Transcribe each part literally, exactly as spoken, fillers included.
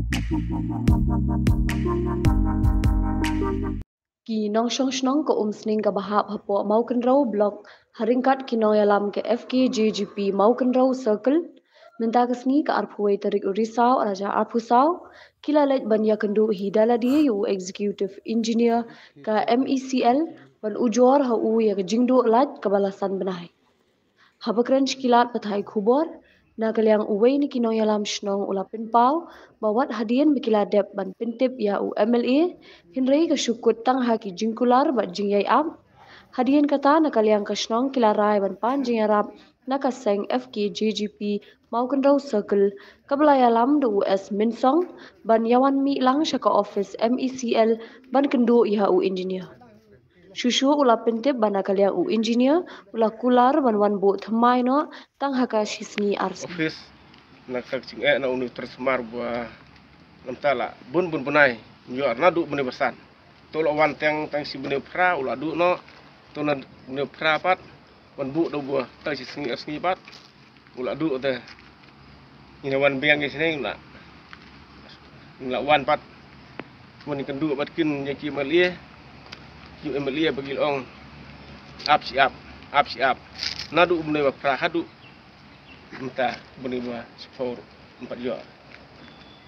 Ki nongshong shnong ka Umsning kaba hap hapoh Mawkynrew Block ha ryngkat ki nongïalam ka F K J G P Mawkynrew Circle, mynta ka sngi ka arphew wei tarik u Risaw ar hajar arphew saw, ki la leit ban ïakynduh hi da lade ïa u Executive Engineer ka M E C L ban ujor ha u ïa ka jingduh lait kaba la san bnai. Haba kren sha ki lad pathai khubor, na ka liang uwei na ki nongïalam shnong u la pynpaw ba wat hadien ba ki la dep ban pyntip ïa u M L A, hynrei ka shu kut tang ha ki jingkular bad jingïai ap. Hadien kata, na ka liang ka shnong ki la rai ban pan jingïarap na ka seng F K J G P Mawkynrew Circle, kaba la ïalam da u S Mynsong, ban ïawan mih lang sha ka office M E C L ban kynduh ïa u engineer. Shuh shuh u la pyntip ba na ka liang u engineer u la kular ban wan buh thymmai noh tang ha ka shi sngi ar sngi. Office, na ka jingeh na uni u transformer ba namta la bun bun bnai, ym ïoh naduh bnai ba san. To la wan tang tang shi bnai phra u la duh noh. To na bnai phra pat wan buh da ba tang shi sngi ar sngi pat u la duh te. Ngi la wan biang ngi sini ngi la, ngi la wan pat. Wan kynduh bad kin ïa ki M L A, ki M L A ba ki la ong ap shi ap, ap shi ap. Naduh bnai ba phra haduh mynta bnai ba shiphew ym pat ïoh.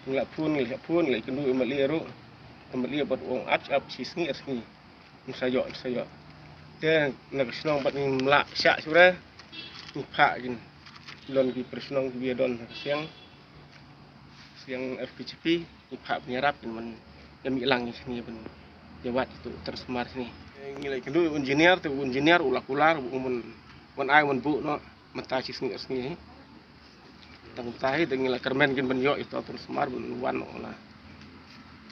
Ngi la phone, ngi la phone, ngi la kynduh M L A ruh. M L A bad ong ap shi ap, shi sngi ar sngi. Ym sa ïoh, ym sa ïoh. Te na ka shnong bad ngim lah shah shuh re. Ngi phah kin don ki para shnong kiba ïadon ha ka siang, siang F K J P, ngi phah ban ïarap kin ban ïa mih lang ïa shane ban ïa wad ïa utu u transformer shane. Ngi la kynduh u engineer, te u engineer u la kular u wan, wan ai wan buh noh mynta shi sngi ar sngi. Tang mynta hi te ngi la kyrmen kin ban ïoh ïa utu u transformer ban wan noh la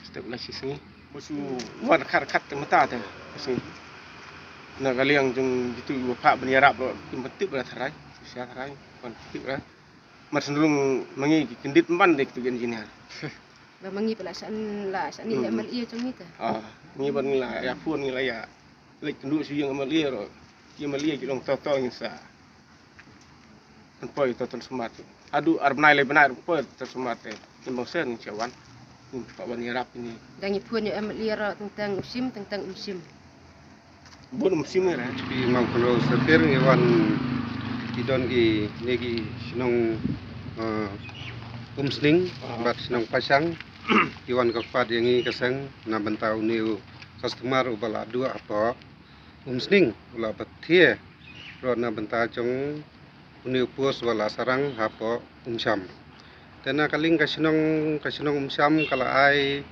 step la shi sngi. Ba shu wan khat khat te mynta te shi sngi. Na ka liang jong kitu kiba phah ban ïarap ruh kim pat tip ruh tharai, shisha tharai, kim pat tip ruh. Mar shu rung ma ngi ki kyndit ban dei kitu ki engineer. Ba ma ngi pat la shan, la shan ni Hmm. M L A jong ngi te. Ah, ngi ban ngi la ïa phone ngi la ïa leit kynduh shu ïing M L A ruh. Ki M L A ki long to to ngin sa pynpoi to transformer te. Haduh ar bnai lai bnai ruh pynpoi to transformer te. Ngim bang sen ngin sa wan. Ngin pat wan ïarap ïa ngi. Dang ngi phone ïa M L A ruh teng teng u shim, teng teng um shim. Bun um shim ïa re. Phi Mawkynrew Circle ngi wan, ki don kine ki shnong, eh, Umsning Ah. bad shnong Pashang. Ki wan kyrpad ïa ngi ka seng na bynta une u customer uba la duh hapoh Umsning, u la pathie ruh na bynta jong une u post uba la sarang hapoh Umsham. Te na ka liang ka shnong, ka shnong Umsham ka la ai,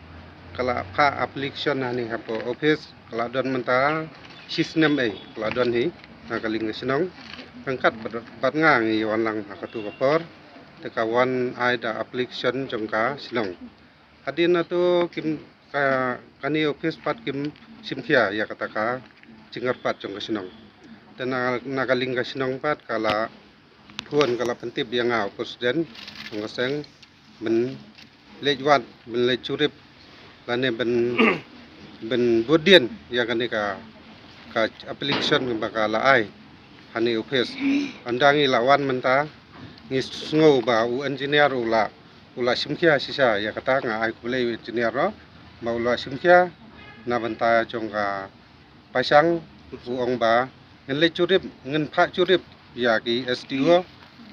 ka la phah application hangne hapoh office, ka la don mynta shi snem ei ka la don hi. Na ka liang ka shnong ryngkat bad, bad nga ngi wan lang ha katu ka por. Te ka wan ai da application jong ka shnong. Hadien nangta kim ka, kane office pat kim shim khia ïa kata ka jingkyrpad jong ka shnong. Te na, na ka liang ka shnong pat ka la phone, ka la pyntip ïa nga u president jong ka seng ban leit wad, ban leit jurip lane ban, ban bud dien ïa kane ka, ka application ba ka la ai hangne office. Ynda ngi la wan mynta ngi sngew ba u engineer u la u la shim khia shisha ïa kata, nga ai khublei u engineer ruh ba u la shim khia na bynta jong ka Pashang. U ong ba ngin leit jurip, ngin phah jurip ïa ki S D O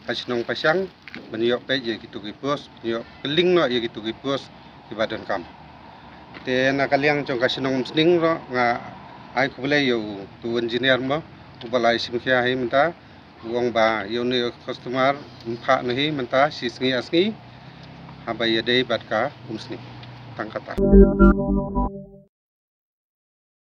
ha shnong Pashang ban ïoh peit ïa kitu ki post, ïoh kylling noh ïa kitu ki post kiba donkam. Te na ka liang jong ka shnong Umsning ruh nga ai khublei ïa utu u engineer mo uba la shim khia hi mynta. U ong ba ïa une u customer um phah noh hi mynta shi sngi ar sngi haba ïadei bad ka Umsning. Tang kata.